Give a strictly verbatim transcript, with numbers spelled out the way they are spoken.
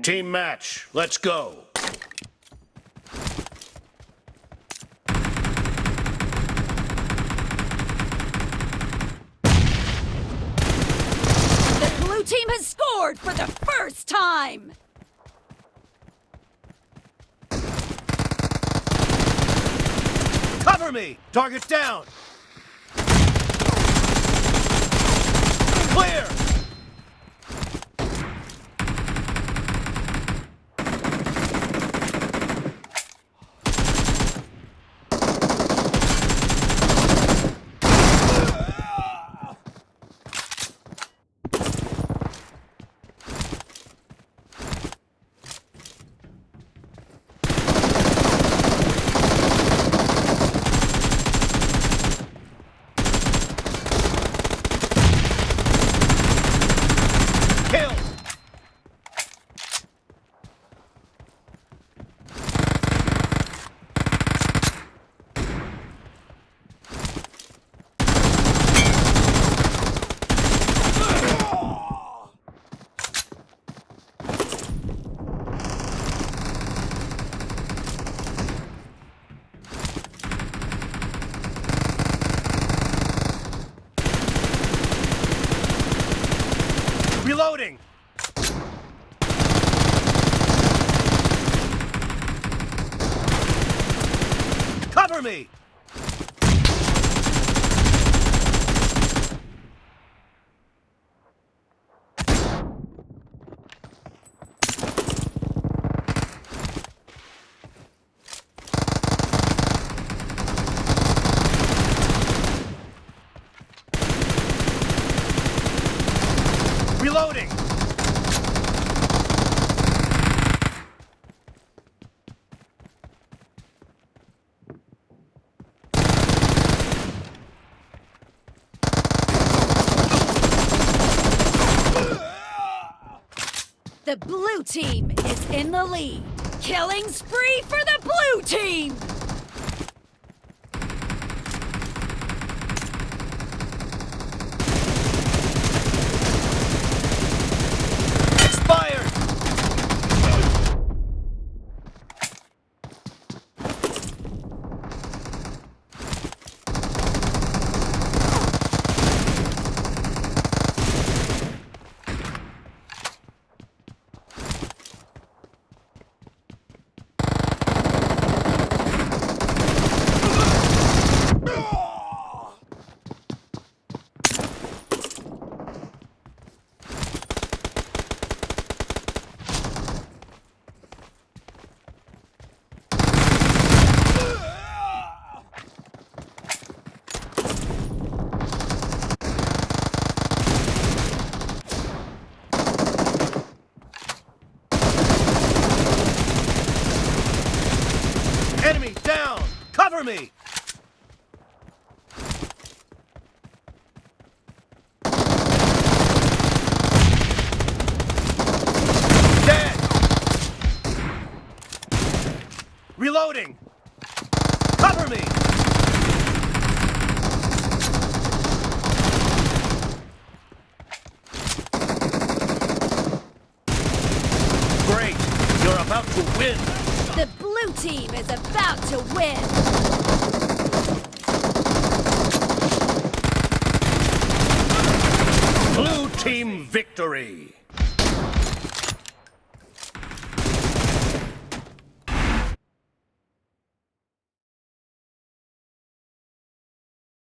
Team match, let's go. The blue team has scored for the first time! Cover me! Target down! Clear! Reloading! Cover me! Reloading! The blue team is in the lead. Killing spree for the blue team! Expired! Enemy down! Cover me! Dead! Reloading! Cover me! Great! You're about to win! The blue team is about to win! Blue team victory!